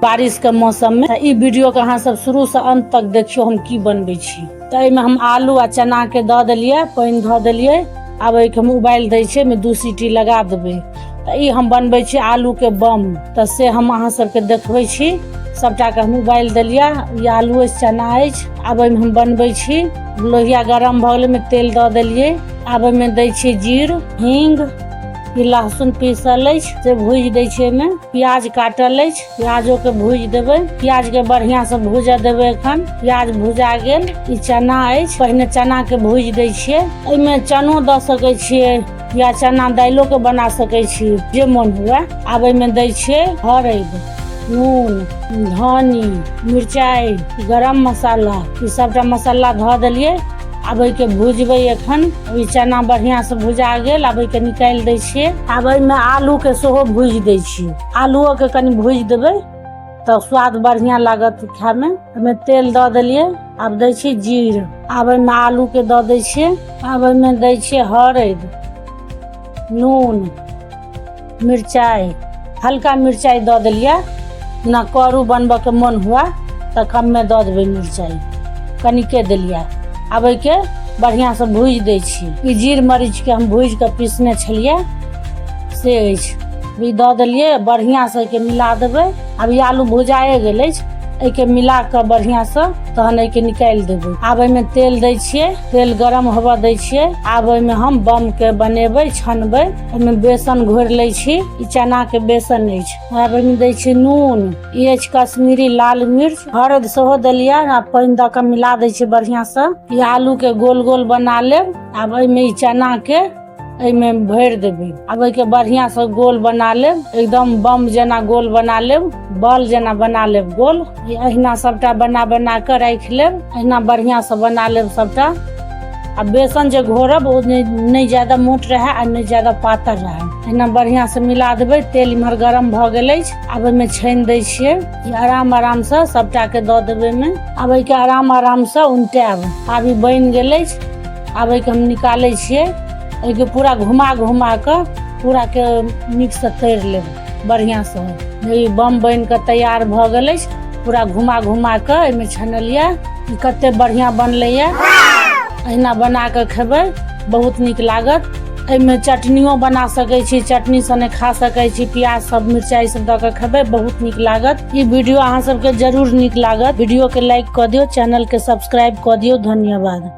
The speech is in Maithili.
बारिश के मौसम में ई वीडियो के अहाँ सब शुरू से अंत तक देखियो हम की बनबै छी। तऽ एहिमे हम आलू आ चना के दऽ देलियै, पानि धऽ देलियै। आब एहिके हम उबालि दै छियै, एहिमे 2 सीटी लगा देबै। तऽ ई हम बनबै छी आलूके बम, तऽ से हम अहाँ सबके देखबै छी। सबटाके हम उबालि देलियै, ई आलू अछि, चना अछि। आब एहिमे हम बनबै छी। लोहिया गरम भऽ गेलै, ओहिमे तेल दऽ देलियै। आब एहिमे दै छियै जीर, हींग, ई लहसुन पीसल अछि से भूजि दै छियै। एहिमे प्याज काटल अछि, प्याजोके भूजि देबै। प्याजके बढ़िआँसँ भूजऽ देबै। एखन प्याज भुजा गेल। ई चना अछि, पहिने चनाके भूजि दै छियै। एहिमे चनो दऽ सकै छियै या चना दालिओके बना सकै छी, जे मोन हुए। आब एहिमे दै छियै हरदि, नून, धनी, मिरचाइ, गरम मसाला, ई सबटा मसाला धऽ देलियै। आब एहिके भुजबै। एखन ई चना बढ़िआँसँ भुजा गेल, आब एहिके निकालि दै छियै। आब एहिमे आलूके सेहो भुजि दै छियै। आलुओके कनि भुजि देबै तऽ स्वाद बढ़िआँ लागत खायमे। एहिमे तेल दऽ देलियै। आब दै छियै जीर। आब एहिमे आलूके दऽ दै छियै। आब एहिमे दै छियै हरदि, नून, मिरचाइ, हल्का मिरचाइ दऽ देलियै। जेना करू बनबऽके मोन हुए तऽ कमे दऽ देबै मिरचाइ, कनिके देलियै। आब एहिके बढ़िआँसँ भूजि दै छी। ई जीर मरीचके हम भूजि कऽ पीसने छलियै से अछि, ई दऽ देलियै। बढ़िआँसँ एहिके मिला देबै। आब ई आलू भुजाए गेल अछि, एहिके मिला कऽ बढ़िआँसँ तहन एहिके निकालि देबै। आब एहिमे तेल दै छियै, तेल गरम होबऽ दै छियै। आब एहिमे हम बमके बनेबै, छनबै। एहिमे बेसन घोरि लै छी, ई चनाके बेसन अछि। आब एहिमे दै छियै नून, ई अछि कश्मीरी लाल मिर्च, हरदि सेहो देलियै। आ पानि दऽ कऽ मिला दै छियै बढ़िआँसँ। ई आलूके गोल गोल बना लेब। आब एहिमे ई चनाके एहिमे भरि देबै। आब एहिके बढ़िआँसँ गोल बना लेब, एकदम बम जेना गोल बना लेब, बॉल जेना बना लेब गोल। एहिना सबटा बना बना कऽ राखि लेब, एहिना बढ़िआँसँ बना लेब सबटा। आ बेसन जे घोरब ओ नहि ज्यादा मोट रहए आ नहि ज्यादा पातर रहए। एहिना बढ़िआँसँ मिला देबै। तेल इम्हर गरम भऽ गेल अछि, आब एहिमे छानि दै छियै। ई आराम आरामसँ सबटाके दऽ देबै एहिमे। आब एहिके आराम आरामसँ उनटायब। आब ई बनि गेल अछि, आब एहिके हम निकालै छियै। एहिके पूरा घुमा घुमा कऽ पूराके नीकसँ तरि लेब बढ़िआँसँ। ई बम बनि कऽ तैयार भऽ गेल अछि। पूरा घुमा घुमा कऽ एहिमे छनलियै। ई कते बढ़िआँ बनलैए। एहिना बना कऽ खेबै, बहुत नीक लागत। एहिमे चटनियो बना सकै छी, चटनी सने खा सकै छी। प्याज सब, मिरचाइ सब दऽ कऽ खेबै, बहुत नीक लागत। ई वीडियो अहाँ सबके जरूर नीक लागत। वीडियो के लाइक कऽ दियौ, चैनल के सब्सक्राइब कऽ दियौ। धन्यवाद।